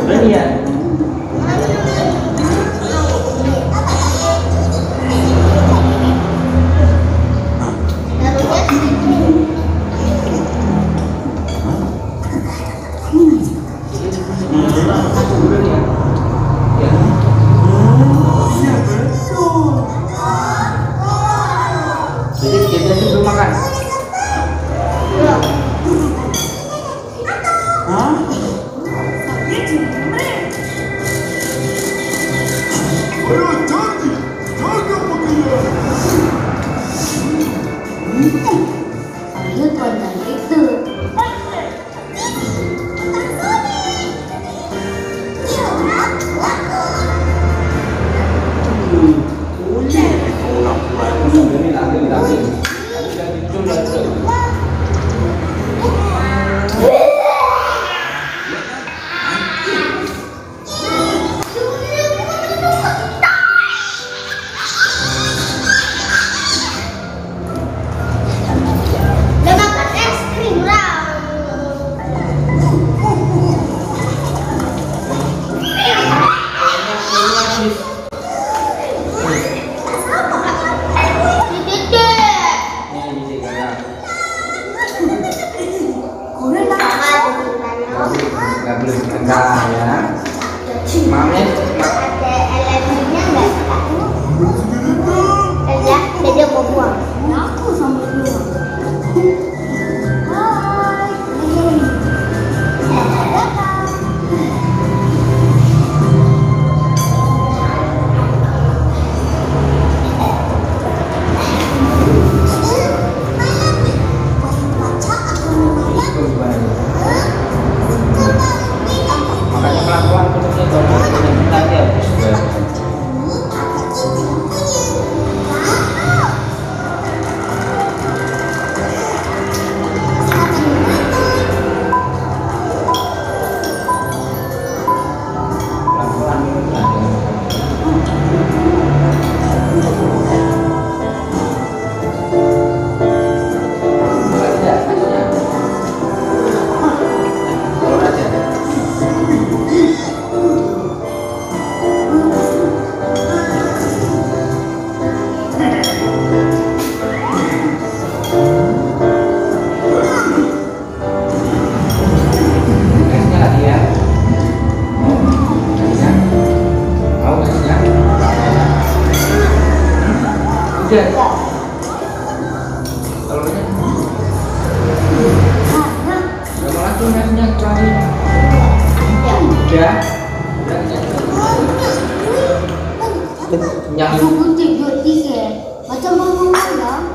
Udah nih ya. Udah nih ya. Ya. Iya betul. Jadi kita itu belum makan. Hah? Ayo cantik, jaga pakaian. Panggil tuan cantik tuh. Boleh orang kurang. Ini lagi lagi. Udah udah. Udah makan es krim lah. Titik. Ini ini kakak. Nggak boleh bertengkar ya. Mamnya, Ada elemennya nggak? Ya, dia mau buang. Aku sama dia. Hai. Datang. itu gimana nih? Makanya pelan-pelan minumnya dong. Nanti habis gue. Pelan-pelan minumnya jangan makan. Lagi nggak nasinya? Telur aja. Nasinya lagi ya. Nasinya. Mau nasinya? Udah. Telurnya. Gak mau lagi nasinya lagi. Udah. Udah kenyang. Kenyang. Aku tiga tiga. Macam bangun lah.